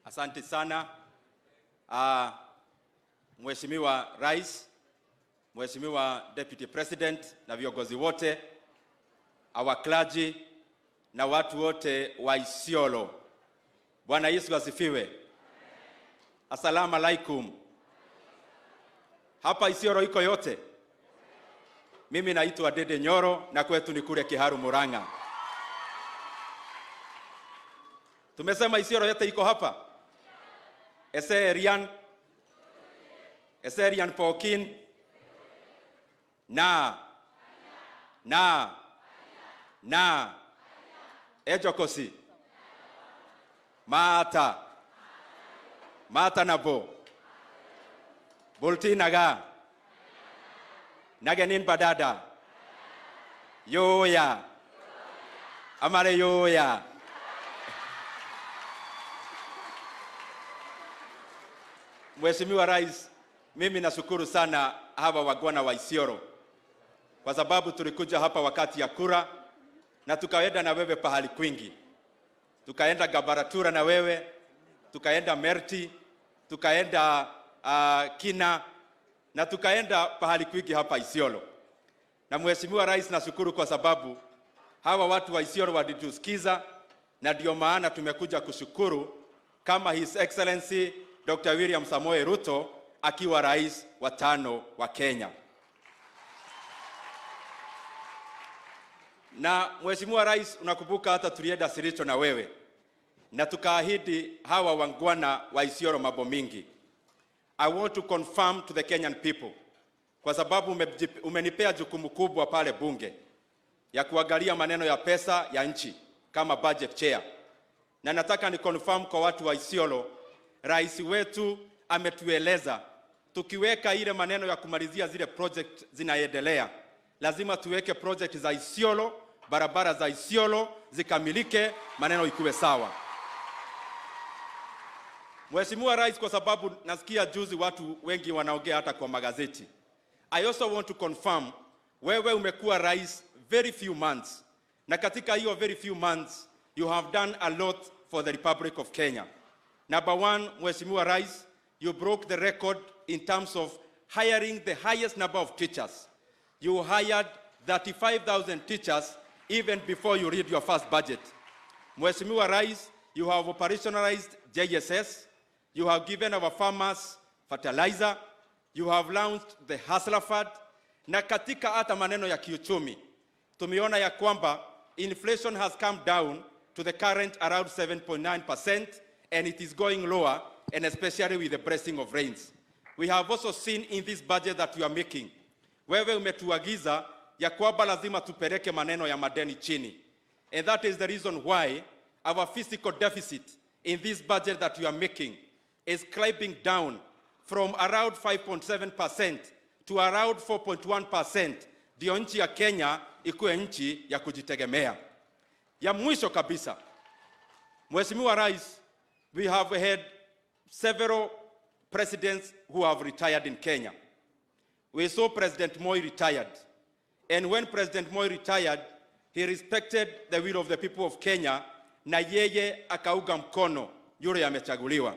Asante sana Mheshimiwa Rais, Mheshimiwa Deputy President na viongozi wote, our clergy na watu wote wa Isiolo. Bwana Yesu asifiwe. Asalamu alaikum. Hapa Isiolo iko yote. Mimi naitwa Dede Nyoro na kwetu ni kule Kiharu, Murang'a. Tumesema Isiolo yote iko hapa. Eserian, Eserian Pokin na na na Ejokosi Mata Mata nabo Bultinaga Nagenin Badada Yoya Amare Yoya. Mheshimiwa Rais, mimi nashukuru sana hawa wagwana wa Isiolo kwa sababu tulikuja hapa wakati ya kura na tukaenda na wewe pahali kwingi. Tukaenda Gabaratura na wewe, tukaenda Merti, tukaenda Kina na tukaenda pahali kwingi hapa Isiolo. Na Mheshimiwa Rais, nashukuru kwa sababu hawa watu wa Isiolo walitusikiza na ndio maana tumekuja kushukuru kama His Excellency Dr. William Samoei Ruto akiwa rais wa tano wa Kenya. Na Mheshimiwa Rais, unakumbuka hata tulienda Siricho na wewe na tukaahidi hawa wangwana wa Isiolo mambo mingi. I want to confirm to the Kenyan people, kwa sababu umenipea jukumu kubwa pale bunge ya kuangalia maneno ya pesa ya nchi kama budget chair, na nataka ni confirm kwa watu wa Isiolo, rais wetu ametueleza tukiweka ile maneno ya kumalizia zile project zinaendelea, lazima tuweke project za Isiolo, barabara za Isiolo zikamilike, maneno ikuwe sawa. Mheshimiwa Rais, kwa sababu nasikia juzi watu wengi wanaongea hata kwa magazeti, I also want to confirm wewe umekuwa rais very few months, na katika hiyo very few months you have done a lot for the Republic of Kenya. Number one, Mheshimiwa Rais, you broke the record in terms of hiring the highest number of teachers. You hired 35,000 teachers even before you read your first budget. Mheshimiwa Rais, you have operationalized JSS. You have given our farmers fertilizer. You have launched the Hustler Fund. Na katika hata maneno ya kiuchumi, tumeona ya kwamba inflation has come down to the current around 7.9% and it is going lower, and especially with the blessing of rains. We have also seen in this budget that you are making, wewe umetuagiza ya kwamba lazima tupeleke maneno ya madeni chini. And that is the reason why our fiscal deficit in this budget that you are making is climbing down from around 5.7% to around 4.1%, ndio nchi ya Kenya ikuwe nchi ya kujitegemea. Ya mwisho kabisa, Mheshimiwa Rais, we have had several presidents who have retired in Kenya. We saw President Moi retired. And when President Moi retired, he respected the will of the people of Kenya na yeye akauga mkono yule amechaguliwa.